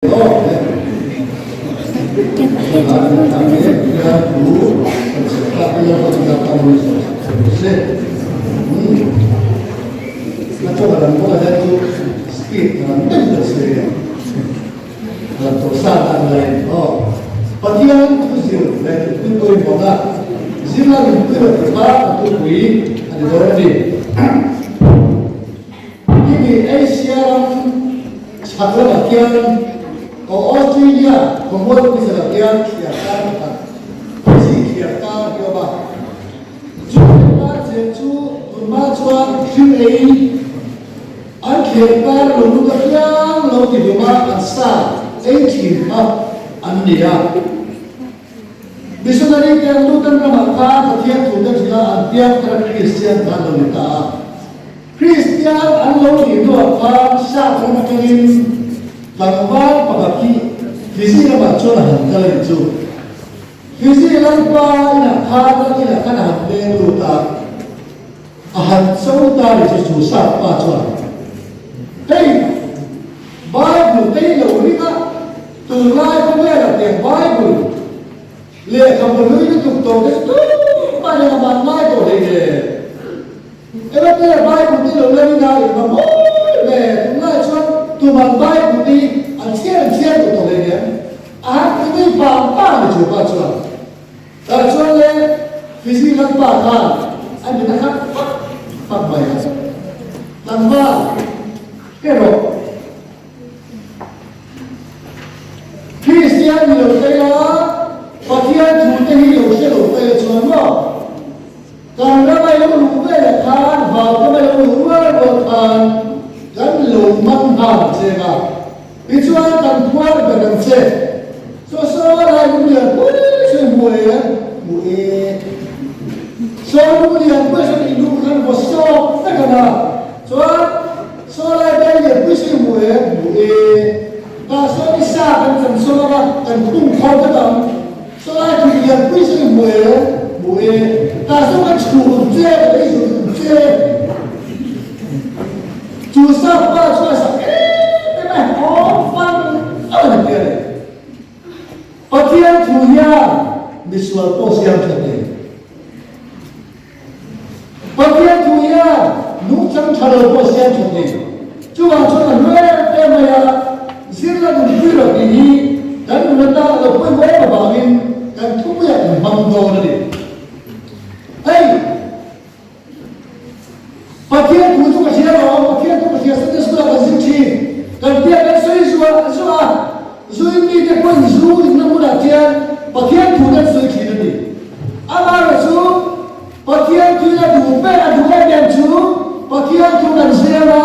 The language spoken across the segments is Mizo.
Aw Pathian thu zir leh thupui pawimawhna zirna nunpui leh tihma a thupui a ni dawn a ni. Hemi Asia ram chhak lamah khian aw Australia khawmual puisalah khian thliar kar pakhat Fiji thliar kar hi a awm a. Chu thliar kar cheng chu tunhma chuan hring ei an thliar kar lo lut apiang lo ti hlum a an sa ei thin kha an ni a. Missionary te an lut an ramah khan Pathian thu te hrilh a an piang thar a Kristian kha an lo ni ta a. Kristian an lo nih hnuah khan sap ram atangin tlangval pakhat hi Fiji ramah chuan a han kal a nih chu. Fiji lalpa inah khan ram inah khan a han leng lut a, a han cho ta nih chu chu sap pa chuan, Hei, Bible te i lo ring a, tunlai khawvelah tiang Bible lehkhabu hlui lutuk tawh te chu tumah hian a man ngai tawh hlei nen. Erawhte Bible te lo la rin a in va mawi ve, tunlai chuan tuman Bible te hi an chhiar an chhiar duh tawh hlei em? A han ti nui pang pang ni chu pa chuan. Tah chuan le Fiji lalpa khan a mit a khat fak fak mai a, tlangval erawh Kristian ni lo phei a, Pathian thu te hi lo hre lo phei a chuan maw? Kan ram a lo luh ve leh khan vau ram a lo luh rual rual khan kan lo man nghal cheng a, tichuan kan phuar ber ang che. Saw saw lai lung lian pui sawi hmu e, hmu e. Saw lung lian pui sawi i lung khan vaw sawk vek ang a, chuan saw lai bel lian pui sawi hmu e, hmu e. Tah sawn i sa kan chan sawm ang a, kan khung kho vek ang. Chulai thil lian pui chu i hmu e, hmu e, tah chu ka chhum che, ka lei zut che. Chu sap pa chu a sak em em a, awm fang fang a ni a ni. Pathian thu hian misual pawh siam tha thei. Pathian thu hian nungchang tha lo pawh siam tha thei. Chuvang chuan a hlu em em mai a, zirna nunpui lo tih hi kan nun ata lo pawimawh em avangin kan thupuiah kan hmang dawn a ni. Hei, Pathian thu chu ka hria lo, Pathian thu ka hria Sunday School ah kan zir thin, kan biak kan sawi zuah zuah a, zuin mite pawhin zu inna hmunah khian Pathian thu kan sawi thin a ni. Amaherawh chu Pathian thil a duh ber a duh em em chu Pathian thu kan zir a,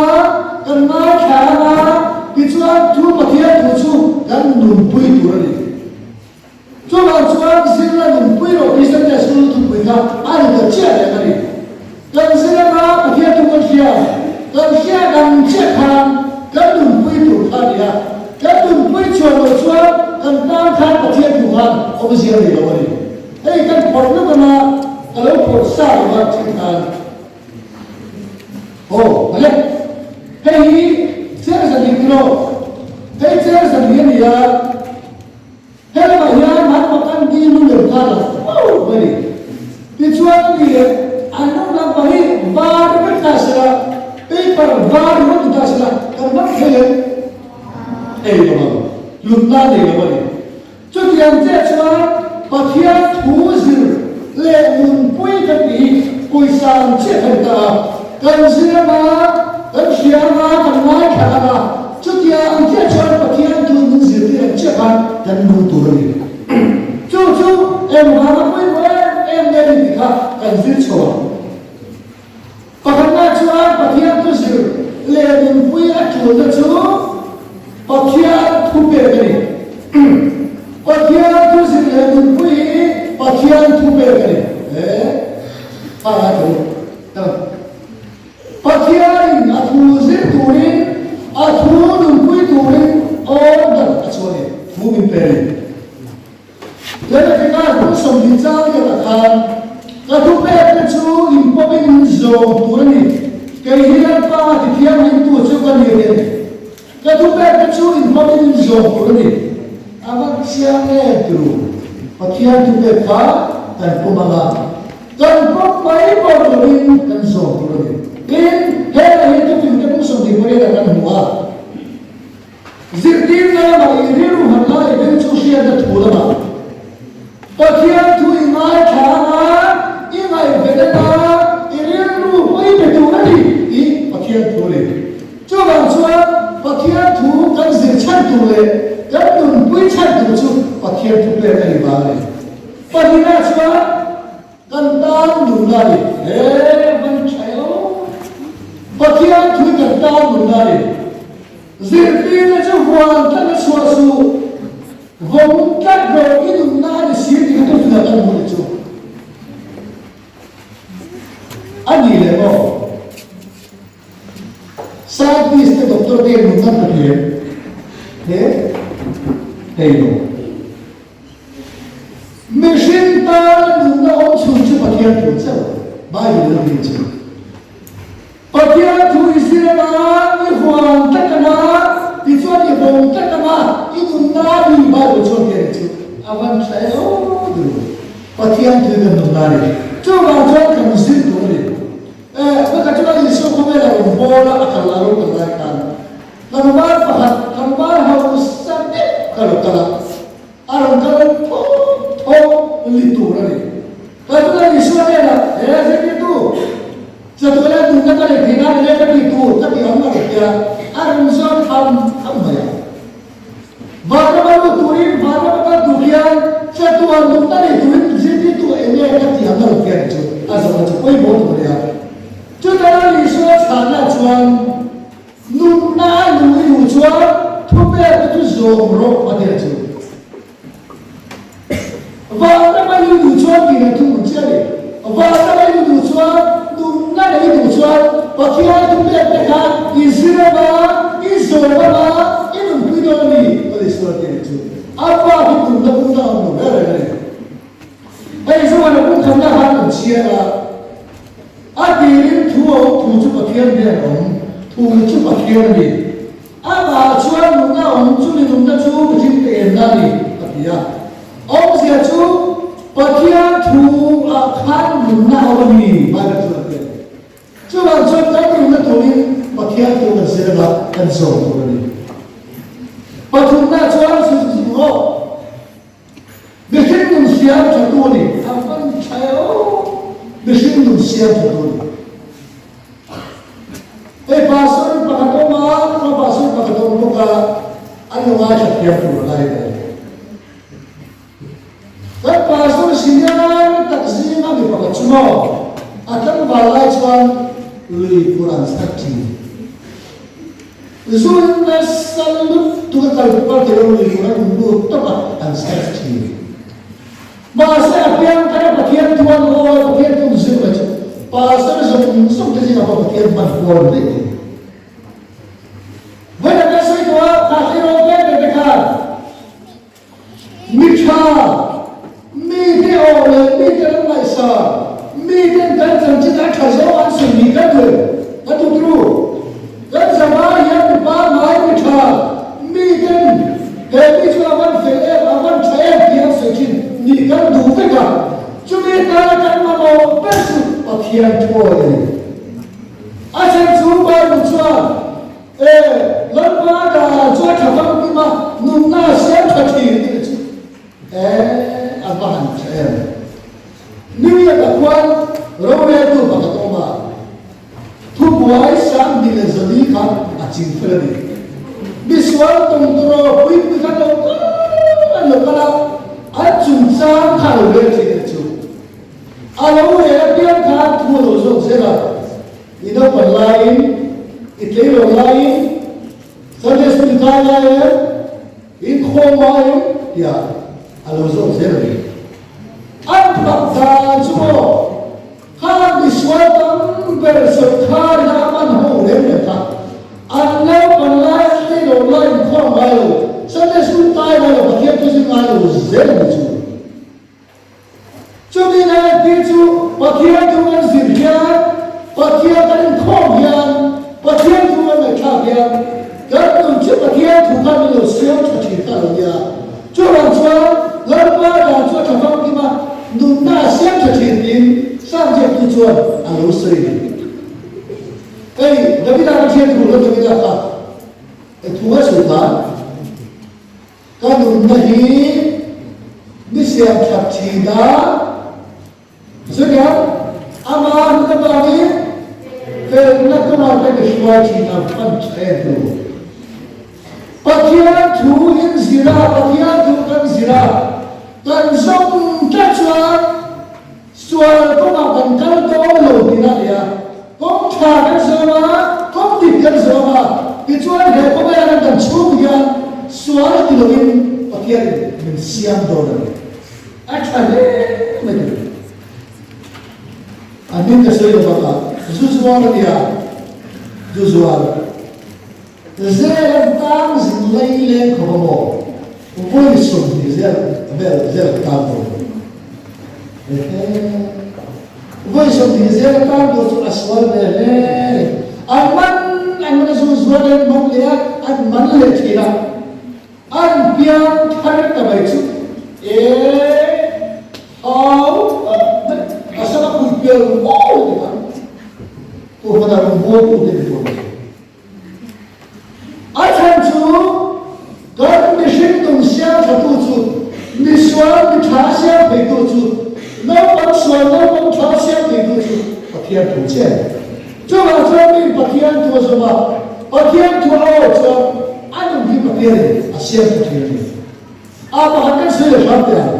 kan ngaithla a, tichuan thu Pathian thu chu kan nunpui tur a ni. Chuvang chuan zirna nunpui rawh tih Sunday School thupui kha a ni ta chiah reng a ni. Kan zir anga Pathian thu kan hria, kan hria dang chiah khan kan nunpui tur kha a ni a, kan nunpui chhuah loh chuan kan tan khan Pathian thu khan awmzia nei lo a ni. Hei kan phawrh lawk anga ka lo phawrh sa lo a thin khan aw hale hei hi cher zan hi tiraw hei cher zan hi a ni a helamah hian Mahatma Gandhi lu lem kha a lang fo mai a ni tichuan a ni leh an hnung lampang hi var vek ta sela paper var ringawt ni ta sela kan hmang thei em ei lo ang hlutna nei lo a ni. Chutiang chiah chuan Pathian thu zir leh nunpui kan tih hi pawisa ang chiah kan ta a, kan zir anga, kan hria anga, kan ngaithla anga, chutiang ang chiah chuan Pathian thu nun zirtir ang chiah khan kan nung tur a ni. Chu chu engvanga pawimawh em em nge ni tih kha kan zir chho ang. Pakhatna chuan Pathian thu zir leh nunpui a tulna chu Pathian thu pek a ni. Pathian thu zir leh nunpui hi Pathian thu pek a ni. He a lai tho ta. Pathianin a thu zir turin, a thu nunpui turin order a chhuah a ni, thu min pe a ni. Levitikas bu 20 chang lianah khan, Ka thupek te chu in pawmin in zawm tur a ni, kei hi Lalpa tithianghlimtu chu ka ni a ti a ni. Ka thupek te chu in pawmin in zawm. zawm tur a ni. A van chiang em turu. Pathian thu pek kha kan pawm ang a, kan pawm mai pawh lovin kan zawm tur a ni. Tin, helai hi thuthlung te pum 28 ah kan hmu a. Zirtirna lamah i rilru han la i beng chu hriatna thu lamah Pathian thu i ngaithla anga i ngaihven anga i rilru pawi pe tur a ni tih Pathian thu a ni. Chuvang chuan Pathian thu kan zir chhan tur leh kan nunpui chhan tur chu Pathian thu pek a ni vang a ni. Pahnihna chuan Kan tan nunna a ni. He van tha eo. Pathian thui kan tan nunna a ni. Zirtirna chu huan tlat a chhuah suh. Vawng tlat rawh i nunna a ni si tih kha tufina kan hmuh ni chu. A ni leh maw? Scientist te doctor te nunna hmu thiam he thei lo. Mihring tana nunna awm chhun chu Pathian thu chauh, Bible a ni chu. Pathian thu i zir anga, i huan tlat anga, tichuan i vawng tlat anga, i nunna a ni Bible chuan ti a ni chu. A van tha e aw dul. Pathian thu i kan nunna a ni. Chuvang chuan kan zir tur a ni. Eh, pakhat chuan Isua khawvel a rawn bawl a, a kal a lo kal lai khan tlangval pakhat, tlangval hausa deuh kha a lo kal a. A rawn kal thawk thawk li tur a ni. Ka chunga Isua hnenah, He zirtirtu, chatuana nunna ka nei theih nan enge ka tih tur ka tih ang a rawn ti a, a rawn zawm tham tham mai a. Vanram a lut turin, vanram a kal tur hian chatuan nunna nei turin zirtirtu enge ka tih ang a rawn ti a ni chu a zawhna chu pawimawh tur a ni a. Chutah Isua chhanna chuan, Nunna a lu i duh chuan thupek te chu zawm rawh a ti a chu. Vanram a lu duh chuan tih leh thungun chiah a ni. Vanram a lu duh chuan nunna nei duh chuan Pathian thupek te kha i zir anga, i zawm anga, i nunpui dawn a ni a ti sual tih a ni chu. A pa hi nunna unau ang lo ber reng a ni. Hei chuan a pumkhatna khan an chhiar a, a tirin thu a awm, thu chu Pathian hian a awm, thu chu Pathian a ni. Amah chuan nunna a awm, chumi nunna chu mihring te enna a ni, a ti a. Awmzia chu Pathian thu ah khan nunna a awm a ni, Bible chuan a ti a ni. Chuvang chuan kan nunna turin Pathian thu kan zir anga kan zawm tur a ni. Pathumna chuan zuk rawh. Mihring nun siam tha tu a ni. A van tha e aw. Mihring nun siam tha tu a ni. Hei pastor pakhat awm a, khua pastor pakhat awm bawk a, an lo ngaithla thiam tur a ngai ta a ni. Kan pastor senior tak zinga mi pakhat chu maw, a tlangval lai chuan lui khur an chhar thin. Zun nasa lutuk a kal kal thei lo ni tur a rawn lut tawp a, an search thin. Mahse a piang thar a Pathian thu an haw a, Pathian thu an zir mai chu Pastor zawng zawng te zingah pawh Pathian hman kual daih thei. Vawiin a kan sawi tawh a, kha tleirawl te te te khan Mi tha, mite aw leh mite ram ngaihsa, miten kan chanchin a tha zawng an sawi ni kan duh em? Kan duh turu. Kan zama hian mipa ngai mi tha, miten he mi chu a van fel em, a van tha em tih an sawi thin ni kan duh vek a. Chumi tana kan mamawh ber chu Pathian thuawi a ni. A chhan chu Bible chuan E, Lalpa dah chu a tha famkim a, nunna a siam tha thin tih chu e, a va han tha em. New York-ah khuan roreltu pakhat a awm a, thubuai 2400 kha a ching fel a ni. Misual tawngtawraw puipui kha lo kal an lo kal a, an chungchang kha a lo rel thin a ni chu. A lo rel apiang khan thu a lo zawk zel a. I naupan laiin, i tleirawl laiin, Sunday school kai lai em, inkhawm lai em tiah a lo zawk zel a ni. An phak dan chu maw kha misual tam ber sawrkar ina a man ho reng reng kha an naupan lai, an tleirawl lai inkhawm ngai lo, Sunday school kai ngai lo, Pathian thu zir ngai lo zel a ni chu. Chumi entir chu Pathian thu kan zir hian, Pathian kan inkhawm hian, Pathian thu kan ngaihthlak hian kan nun chu Pathian thu kha min lo siam tha thin kha a lo nia. Chuvang chuan Lalpa dan chu a tha famkim a, nunna a siam tha thin tiin Sangziaktu chuan a lo sawi a ni. Hei Davida Pathian thu lo Davida kha e thu a sawi khan ka nunna hi mi siam that thin a, Chutia ama hnute vangin felna kawngah te mi hruai thin ang pan tha em tu. Pathian thu in zir a, Pathian thu kan zir a, kan zawm tlat chuan sual kawngah kan kal dawn lo tihna a ni a. Kawng tha kan zawm a, kawng dik kan zawm a, tichuan he kawngah hian kan chhung hian sual ti loin Pathianin min siam dawn a ni. A tha hle mai tur. A hming ka sawi lo bakah zu zuar a nia, zu zuar. Zel an tang zin lei leng khawp a maw? Vawi 20 zel vel zel ka tang dawn. Ehe. Vawi 20 zel a tang dawn chu a sual ve hle a ni. An man an man a zu zuar leh an man leh a, an man leh thin a. An piang thar ta mai chu e hau mai a sama pui pial mawi te kha Kohhran a rawn buai tu te ni tur a ni. A chhan chu kan mihring tum siam tha tu chu misual mi tha siam thei tu chu naupang sual naupang tha siam thei tu chu Pathian thu che a ni. Chuvang chuan mi Pathian thu a zawm a, Pathian thu a aw chuan a nun hi Pathianin a siam ta thin a ni. A pakhat kan sawi leh hram teh ang,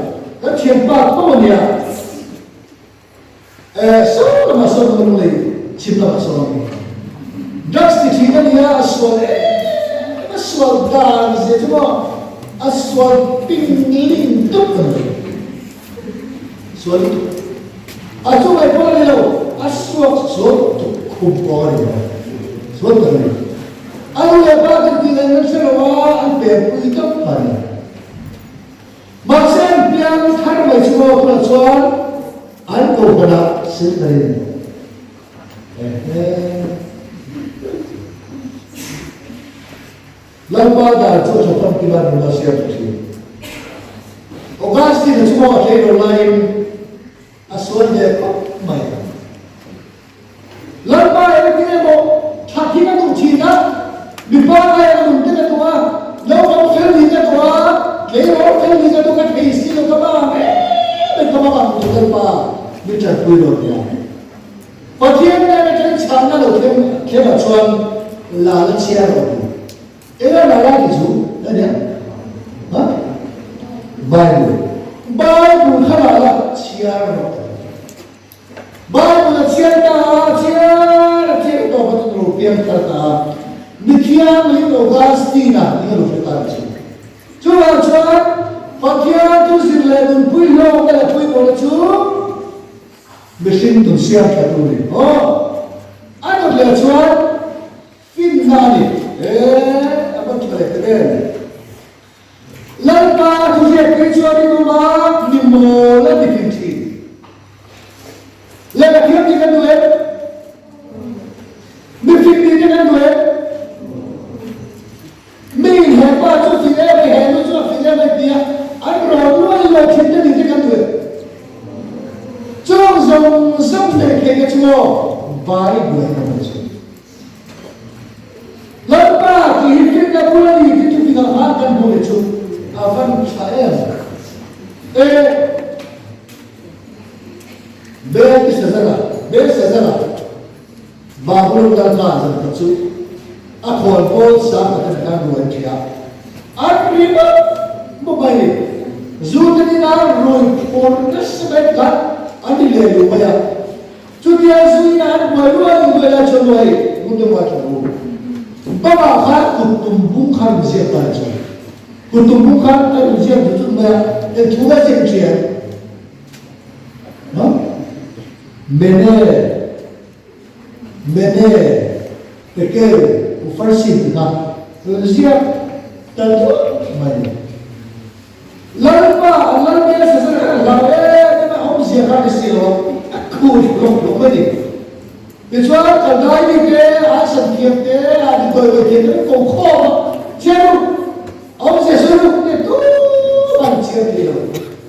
kan thianpa tho a nia, eh, saw lamah sawn ka lung lei, chhim lamah sawn a ni. Drugs ti thin a nia, a sual em, a sual dan zia chu maw, a sual ping ling dup a ni. Sual lutuk. A chu mai pawh a ni lo, a suak sual tuk khum pawh a ni lo. Sual tak a ni. A nu leh pa kan tih leh nan hre lo a, an pempui tawp kha a ni. Mahse an piang thar mai chu aw tunah chuan an kohhranah siltarin ehe. Lalpa dan chu a tha famkim a, nuna siam tha thin. Augustine-a chu maw a tlei lo laiin a sual ve khawp mai. Lalpa engtin emaw that hi ka duh thin a, mipa ngai a nun te ka duh a, naupang fel nih ka duh a, tleirawl fel nih ka duh, ka thei si lo, ka bang em em, ka bang ang duh Lalpa min tanpui lo nia. Pathian nen atangin chhanna lo thleng thlengah chuan la la chhiar lo tur. Eng a la la ti chu a nia? Ha? Bible. Bible kha la la chhiar rawh ti. Bible a chhiar ta a, chhiar a chhiar tawp a chuan lo piang thar ta a. Mithianghlim Augustine-a eng a lo hre ta ni chu. Chuvang chuan Pathian thu zir leh nunpui hlawkna leh puipawhna chu Mihring tun siam tha tur ni aw. A dawt leh chuan finna a ni. Ee, a va tha leh ta em. Lalpa thu hriat phei chuan in awm a, mi mawl a ti thin thin. Lehkha thiam tih kan duh em? Mi fing tih te kan duh em? Mi in he pa chu fing em ai, he nu chu a fing em ai tia an rawn luai luai thin te nih te kan duh em? Chung zawng zawng nei thei te chu aw Bible a awm chu. Lalpa tih hi finna bul a ni tih chu fing ang khan kan hmu leh chu a van tha em. E Belteshazzar-a, Belshazzar-a, Babulon kal khan zan khat chu a khawn pawl sang khat in khan ruai an ṭhi a, an ri mawp mawp mai ni. Zu te nin a rui phur nasa mai khan an ri leh luh mai a. Chutia zu in a an buai luai luai lai chuan luai ngun deuh a tla u. Bangah khan kut tum bung khan rawn ziak ta chuan kut tum bung khan a rawn ziak zut zut mai a, eng thu nge ziak in hria em? Mene. Mene, Tekel, Ufarsin ti kha rawn ziak ta duah mai. Lalpa, an lal hmel sa zar khan a hlau em em a, awmzia kha a ni si lo a, a khur hlawk hlawk mai ni. Tichuan, Kaldai mite, an san thiam te, an indawidawi thiam te an ko khawm a.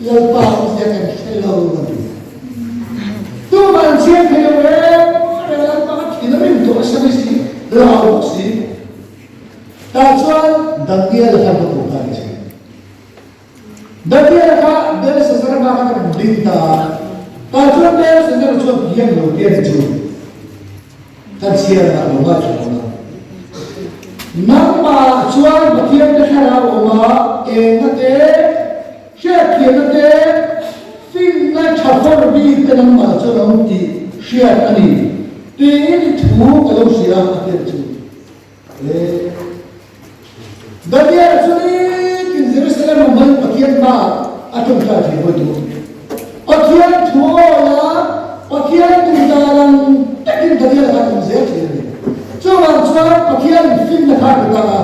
Lalpa awmzia kan hre lo a ti. Tumah an chhiar thei lo reng reng a, Lalpa kha thin a rim tawh nasa mai si, hlau bawk si. Tah chuan Daniel-a khan va tur ta ni che. Daniel-a kha Belshazzar-a hma khan a rawn ding ta a, tah chuan Belshazzar-a chuan hian lo ti a ni chu. Kan chhiar dah lo ngai thin awm a. Nangmah chuan Pathian te thlarau awm a, engna te, hriatthiamna te, finna tha fawr bik te nangmah chuan a awm tih hriat a ni tiin i thu ka lo hria a ti chu. E. Daniel chu nitin Jerusalem a hmang Pathian hmaah a tawngtai thei hawi tur. Pathian thu awla Pathian duhdan ang takin Daniel khan awm zel thin a ni. Chuvang chuan Pathian finna kha a pe ta a.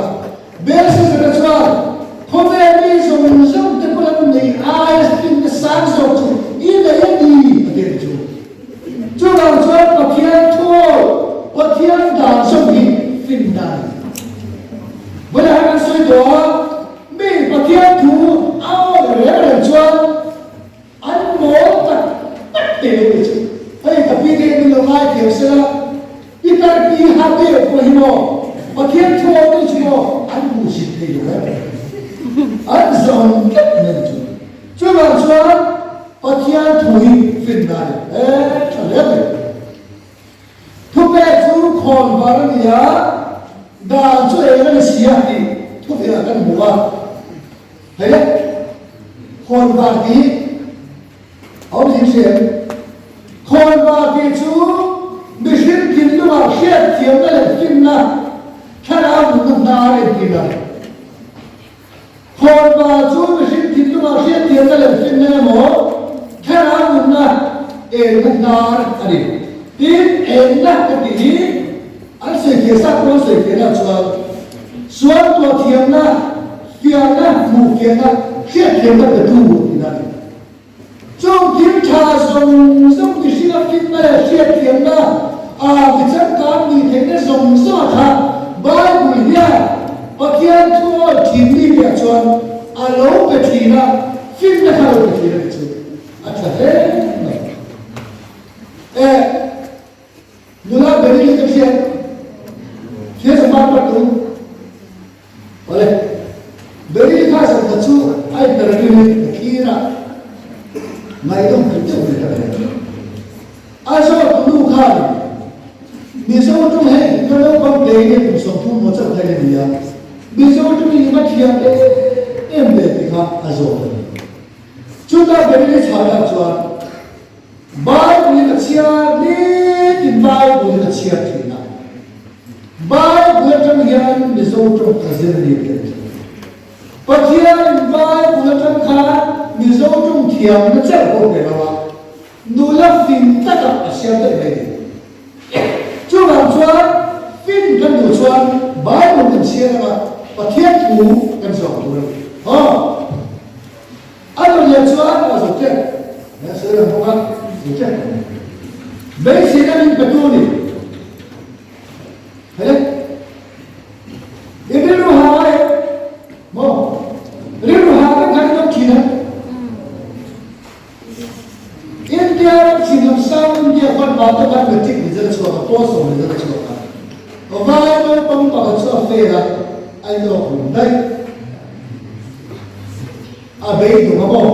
Belshazzar-a chuan khawvel mi zawng zawng te pawh an neih aia finna sang zawk chu i nei a ni a ti a ni chu. Chuvang chuan Pathian thu, Pathian dan zawng hi finna a ni. Vawilah hian kan sawi tawh a, mi Pathian thu a aw reng reng chuan an mawl tak tak teh lo ni chu. Hei ka pi te hian min lo ngai thiam sela, Pitar pi ha te pawh hi maw Pathian thu aw te chu maw an hmuhsit thei lo em? An zawng tlat mai ni chu. Chuvang chuan Pathian thu hi finna a ni. E, tha hle mai. Thupek chu khawn var a ni a, dan chu eng a ni si a tih thupekah kan hmu a. Hei le, khawn var tih hi a awm zing hria em? Khawn var tih chu mihring thinlungah hriatthiamna leh finna, thlarau nunna hnar entir a. Khawnva chu mihring thinlungah hriatthiamna leh finna emaw, thlarau nunna enna hnar a ni. Tin, enna ka tih hi an sawifiah sak pawh an sawifiahna chuan sual tuah thiamna, fiahna, hmuhfiahna, hriatthiamna petu tihna a ni. Chung thil tha zawng zawng mihringa finna leh hriatthiamna a mi changkang nih theihna zawng zawng kha Bible hian Pathian thu awi thin mi piah chuan a lo pe thin a, finna kha lo pe thin a ni chu a tha hle mai. E. Nula Berili ka hriat hriat sa par par tu. Awle, Berili kha zan khat chu a interview hi ka thlir a, ngaihdawm thei deuh mai ka hria. A zawt nu khan Mizo ṭawng hei ka naupang te nge kum 30 maw chauh kha i la ni a, Mizo ṭawng i va thiam em em ve tih kha a zawt a ni. Chutah Berili chhahna chuan Bible in a chhiar nitin Bible in a chhiar thin a, Bible atang hian Mizo tawng ka zir ni tih an hria. Pathian in Bible atang khan Mizo tawng thiamna chauh pawh pe lo a, nula fing takah a siam daih mai ni. Chuvang chuan fin kan duh chuan Bible kan chhiar anga Pathian thu kan zawng tur a ni. Aw. A rawn leh chuan a zo tep mai a sawi reng bawk a, zo tep mai. Beiseina min pe tu ni. Hele. I rilru ha ai maw? Rilru ha vek khan i dawm thin a. India ram chin lam South India khuan mah te khan matric result a chhuak a, post awm result a chhuak a. Vai naupang pakhat chu a fail a, a inawk hlum daih. A beidawng a maw?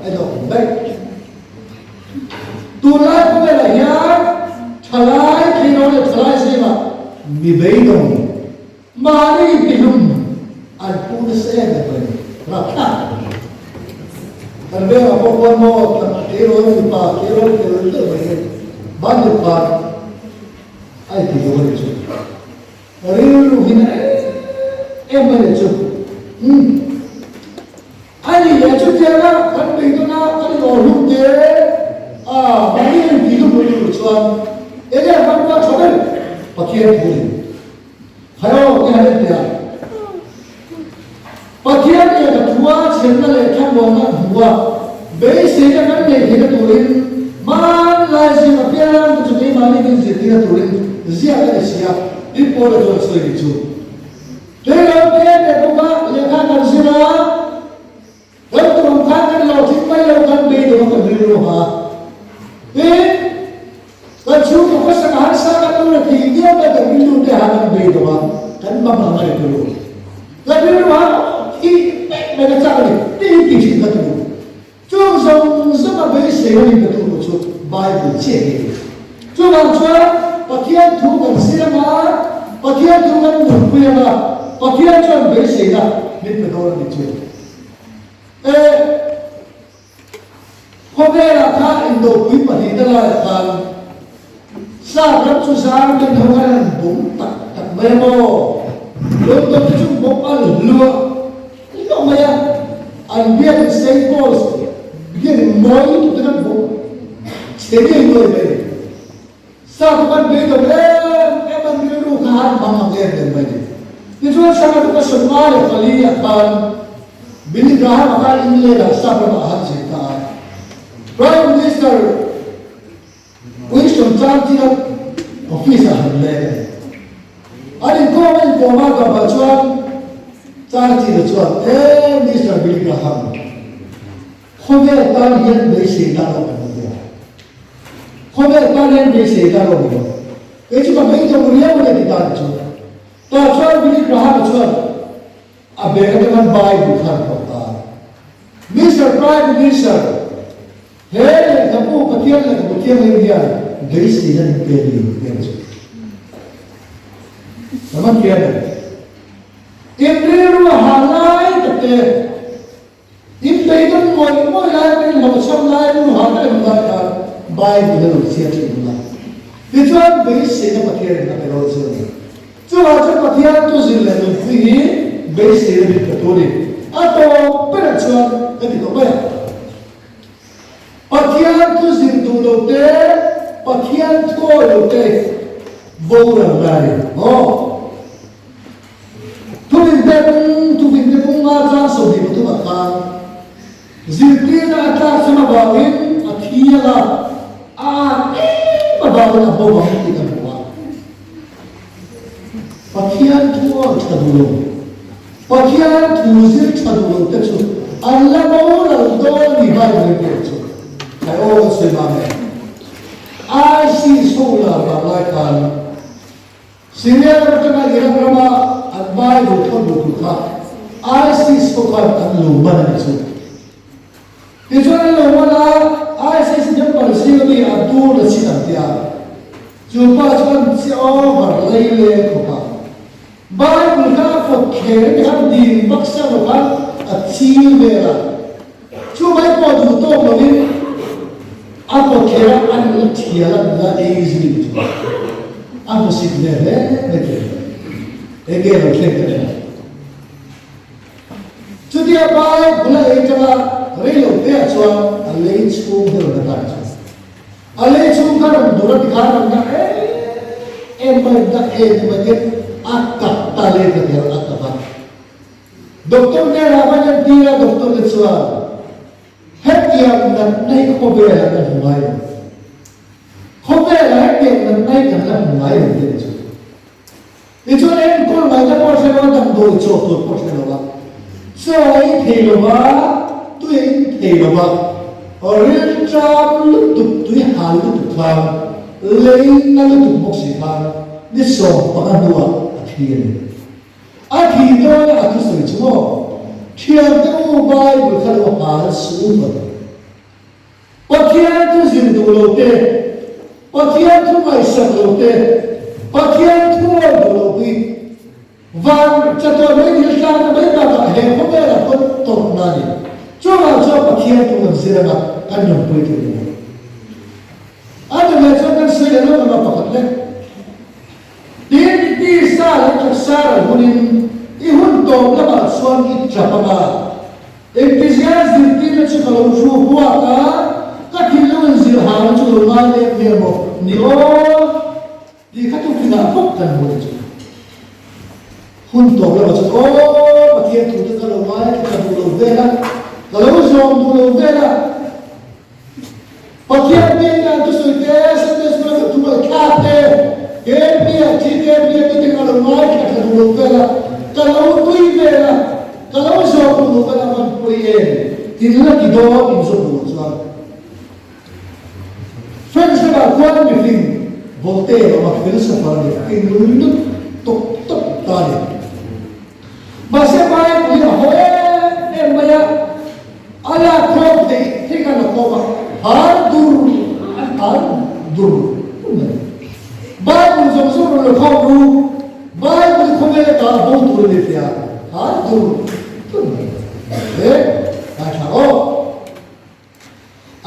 A inawk hlum daih. Tunlai khawvelah hian thalai tleirawl leh thalai zingah mi beidawng mahni tihlum an pu nasa em em mai a ni. Rapthlak tak a ni. Kan vengah pawh khuan maw tleirawl mipa tleirawl tel deuh mai hi mahni khan a intihlum a ni chu. Rilru hi na em em a ni chu. Umm. A ni leh chutianga kan beidawn a, kan inawr hlum te a, mahni a inti hlum lo tur chuan enge a hmanrua tha ber Pathian thu ni. Khaio ti han en teh a. Pathian leh ka thua chhenna leh thlamuanna an hmu a, beiseina kan neih theihna turin hmanlai ziak apiang te chu keimahni min zirtirna turin ziak a ni si a, tin Paula chuan a sawi ni chu. Tleirawl te leh bawka lehkha kan zir a, kan tum khan kan hlawhtling mai lo. mai ka chak a ni tih hi tih thin kha tu. Chung zawng zawng a beisei a ni pe tu chu Bible chiah hi a ni. Chuvang chuan Pathian thu kan siam a, Pathian thu kan nunpui ang a, Pathian chuan beiseina min pe dawn a ni chu. E, khawvelah khan indopui pahnihna laiah khan Sap ram chu zang ten ho khan an bawm tak tak mai a maw? London te chu bawm a hluah hluah mai a, an biakin Saint Paul's biakin mawi lutuk ten an bawm chhe ngei nuai mai a ni. Sap ho khan beidawng em em an rilru kha an hmang ang em em mai a ni. Tichuan Sangha tuka 54 ah khan Billy Graham-a khan England-ah Sap ramah a han zir ta a. Prime Minister Winston Churchill-a office-ah han leng a ni. An inkawm a inkawm a tawpah chuan Churchill-a chuan, E, Mister Billy Graham, khawvel tan hian beisei ta lo kan ni a. Khawvel tan hian beisei ta lo ni lo. Kei chu ka beidawng riau a ni ti ta ni chu. Tah chuan Billy Graham-a chuan a bag atanga Bible kha an phawrh ta a. Mister Prime Minister, He lehkhabu Pathian lehkhabu thianghlim hian beiseina min pe ni tih ang chu. Ka man hian a ni. In rilru a ha lai tak te, in beidawng ngawih ngawih lai te, in hlauhchham lai, rilru ha tak em lai khan Bible a lo chhiar thin ang a. Tichuan beiseina Pathianin a pe dawn chu a ni. Chuvang chuan Pathian tu zir leh nunpui hi beiseina min pe tu a ni. A tawp berah chuan ka ti tawh mai a. Pathian thu zir duh lo te, Pathian thu awi lo te boral lai a ni maw? Thuvin te pung, thuvin te pung nga chang 23 ah khan zirtirna a tlak chhan avangin a thi a, a at em avangin a bo ang tih kan hmu a. Pathian thu awi tha duh lo. Pathian thu zir tha duh lo te chu an la boral dawn a ni Bible in pek chu khai aw kan sawi mang e. ISIS ho lar vang lai khan Syria ram atanga Iraq rama an Bible thawn duh tur kha ISIS ho khan an lo man a ni chu. Tichuan an lo man a, ISIS member zinga mi Abdul Rashid an tia. Chu pa chuan chi over lei leng khawp a. Bible kha a fawt kher te khan ding vak sa lo khan a chil vel a. Chu mai pawh duh tawk lovin a fawt kher a, an la thial a, la ei zui ni chu. A hmusit ve hle mai thei. Enge lo thleng ta nen a. Chutia Bible a ei tanga rei lo te ah chuan a lei chhung hi rawn la tan chu. A lei chhung kha rawn dur a ti khan rawn dah em em mai dah em em mai a tak ta leh ta kher a tak a. Doctor hnenah van entir a doctor te chuan hetiang natna hi khawvelah kan hmu ngai lo. Khawvelah hetiang natna hi kan la hmu ngai lo te ni chu. Tichuan enkawl ngaihna pawh hre lo a, damdawi chaw tur pawh hre lo a, chaw ei thei lo a, tui a in thei lo a, rilṭam lutuk, tui hal lutuk khan, lei na lutuk bawk si khan ni 15 hnuah a thi a ni. A thi dawn a, a thusawi chu maw, Thiante u, Bible kha lo hal suh u tawh. Pathian thu zir duh lo te, Pathian thu ngaihsak lo te, Pathian thu awi duh lo hi van chatuan mai thil tlakna mai bakah he khawvelah pawn tawrhna a ni. Chuvang chuan Pathian thu kan zir anga kan nunpui tur a ni. A ni leh chuan kan sawi leh lawk anga pakhat lek. Tin, tisa leh taksa ral hunin i hun tawp lamah chuan i tap anga, Engtizia zirtirna chu ka lo hru huak a, ka thinlung in zir hana chu lo ngai lem hle maw ni aw tih kha tukinah bawk kan hmu chu. Hun tawp lamah chuan aw Pathian thu te ka lo ngai ka duh lo vel a, ka lo zawm duh lo vel a, Pathian biakna an thusawi te, Sunday School a kan thubuai thlak te, KP a GKP a tite ka lo ngaithla tha duh lo vel a, ka lo tui vel a, ka lo zawh duh lo vel a van pawi em? In la ti dawn in zawh duh loh chuan French ramah khuan mifing Voltaire a awm a, philosopher a ni, a inlung lut tawp tawp ta a ni. Mahse Bible hi a haw em em.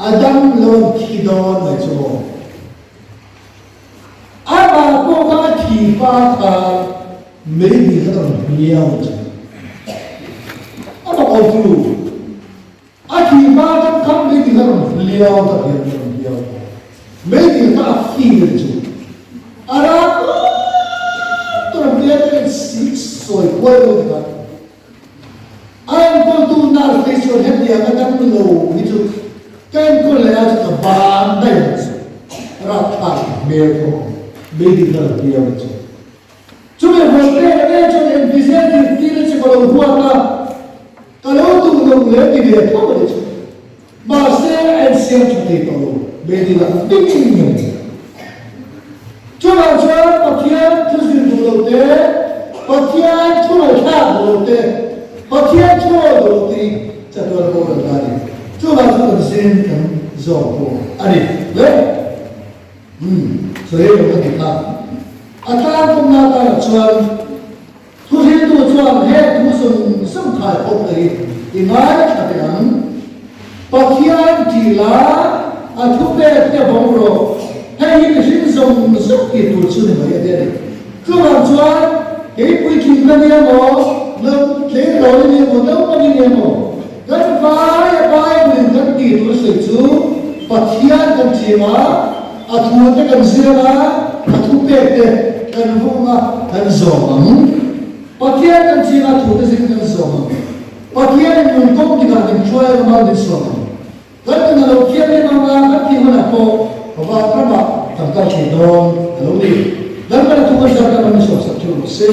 A dam lo an thi dawn mai chu maw? Amah pawh kha a thi hma khan meidil kha rawn hliau chu. Amah awm chu a thi hma atang khan meidil kha rawn hliau ta hian a rawn hliau ta. Meidil kha a fir chu. A rak tur an tia ka insik sawi kual deuh tikah A enkawltu nurse te chuan hetiang a dam lo hi chu ka enkawl leh a chu ka ban daih ang chu rapthlak hmel pawh a awm medical bial chu. Chumi hawn pek a chuan engtizel zirtirna chu ka lo huat a, ka lo duh lo leh ti ve tho a ni chu. Mahse a ensiam tha thei tawh lo medical ang ding ngei. Chuvang chuan Pathian thu zir duh lo te, Pathian thu ngaihthlak duh lo te, Pathian thu awi duh lo te hi chatuan a boral ta a ni. Chuvang chu kan zin kan zawm pawh a ni. Le? Umm, sawi lo ka ti kha. A tlangkawmna atana chuan Thuhriltu chuan heng thu zawng zawng khai pawh te hi i ngaithla teh ang. Pathian tih la a thupek te vawng rawh. Hei hi mihring zawng zawng tih tur chu ni mai a ti a ni. Chuvang chuan kei puitling ka nia maw, no tleirawl i nia maw, naupang i nia maw, kan vai a Bible in kan tih tur sawi chu Pathian kan chim a, A thu te kan zir a, a thupek te kan vung a, kan zawm ang. Pathian kan ching a, thu te zing kan zawm ang. Pathianin nun kawng tikah min hruai ang a, min sawm ang. Kan nun a lo thianghlim ang a, kan tih hunah pawh van ramah kan kal thei dawn a lo ni. Lalpan a thu kan zar kan ram i sawmsak theuh rawh se.